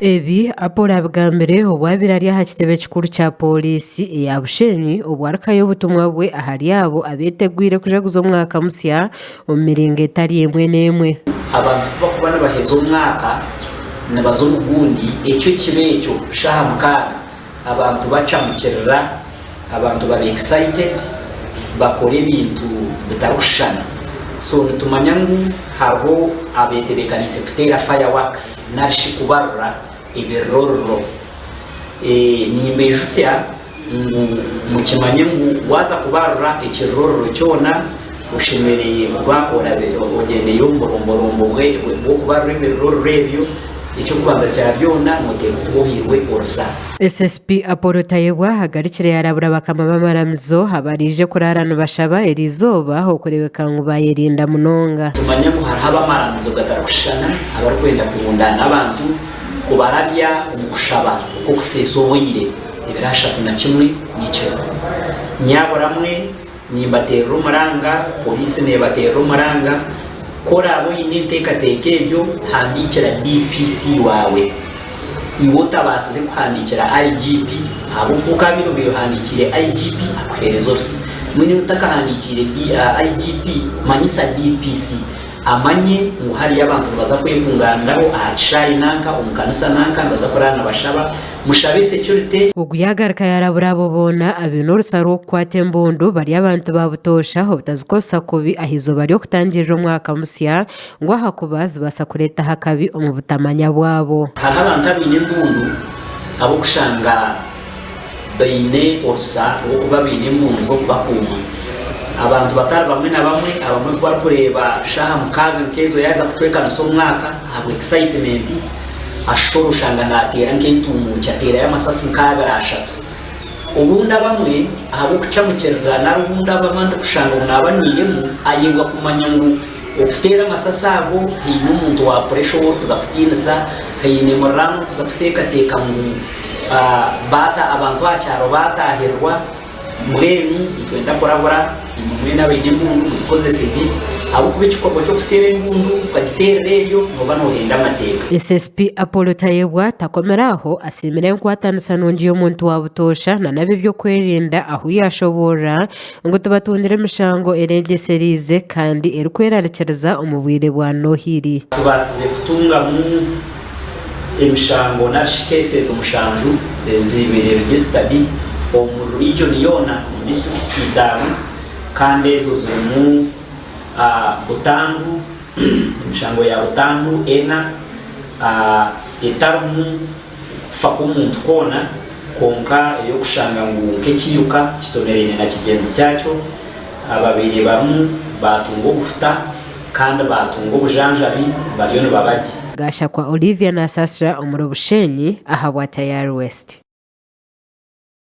Ebi Apollo abigambire obu abaire ari aha kitebe kikuru kya Pooriisi eya Bushenyi obu arikuhayo obutumwa bwe ahari abo abetegwire kujaguza omwaka musya omu miringo etari emwe n'emwe. Abantu ku barikuba nibaheza omwaka nibaza omu gundi, ekyo ekiro ekyo shaaha mukaaga Abantu bacamukirira, abantu baba excited, bakora ebintu bitarikushushana. So nitumanya ngu hariho abetebeekaniise kuteera fireworks nari shi kubarura ebiriroriro. Nimbaijutsya ngu mukimanye ngu waaza kubarura ekiriroriro kyona oshemereire kuba ogyendeire omu buromborombo bw'okubarura ebiriroriro ebyo. Eky'okubanza kya byona, nooteekwa kuba ohairwe orusa. SSP Apollo Tayebwa agarukire yarabura bakama b'amaramizo abaraije kuraara nibashaba eriizooba okureebeka ngu bayerinda munonga. Tumanye ngu hariho ab'amaramizo gatarikushushana abarikwenda kurundaana abantu kubarabya omu kushaba okw'okuseesa obwire ebiro 31 nyekiro. Nyabura mwe nimbateerera omuranga, poriisi neebateerera omuranga, ku oraabe oine enteekateeka egyo handiikira DPC waawe. Iwe otabaasize kuhandiikira IGP ahabw'okuba okaabaire obaire ohandiikiire IGP akuheereza orusa. Mbwenu iwe otakahandiikiire IGP manyisa DPC amanye ngu hariyo abantu nibaza kwekungaaniraho aha kishaayi nanka, omu kanisa nanka nibaza kuraara nibashaba. Mushabe security. Ogu yaagaruka yaarabura abo boona abaine orusa rw'okukwata embundu bari abantu ba butoosha obutazikozesa kubi aha izooba ry'okutangirira omwaka musya ngu ahakuba zibaasa kureetaho akabi omu butamanya bwabo. Hariho abantu abaine embundu ab'okushanga baine orusa rw'okuba baine embundu z'okubakuuma. Abantu batari bamwe na bamwe abamwe ku barikureeba shaaha mukaaga nk'ezo yaaheza kucwekanisa omwaka ahabwa excitement, ashusha orushanga naateera nk'entuumuukye ateerayo amasasi nk'abiri ashatu. Obundi abamwe ahabw'okucamukirira nari obundi abandi kushanga ngu naaba anywiremu ayebwa kumanya ngu okuteera amasasi ago haine omuntu wa puresha ou orikuza kutiinisa, haine muriraanwa orikuza kuteekateeka ngu baata abantu aha kyaro baataahirirwa. Mbwenu nitwenda kurabura imwe mwena abaine embundu muzikozese gye ahabw'okuba ekikorwa ky'okuteera embundu okagiteerera eryo nooba noohenda amateeka. SSP Apollo Tayebwa takomire aho, asiimire enkwatanisa nungi y'omuntu wa butoosha na n'ab'eby'okwerinda ahu yaashoboorora ngu tibatungire emishango erengyesereize kandi erikwerarikiriza omu bwire bwa Nohiri. Tubaasize kutungamu emishango narishi cases mushanju ezibaire registered omu region yoona omu districts itaano kandi ezo zirimu Butandu, emishango ya Butandu ena etarimu kufa kw'omuntu kwona kwonka ey'okushanga ngu nk'ekiiruka kitomereine na kigyenzi kyakyo ababaire barimu baatunga obuhuta. Kandi baatunga obujanjabi bariyo nibaba gye. Gashakwa Olivia nasaasira omuri Bushenyi ahabwa Tayari West.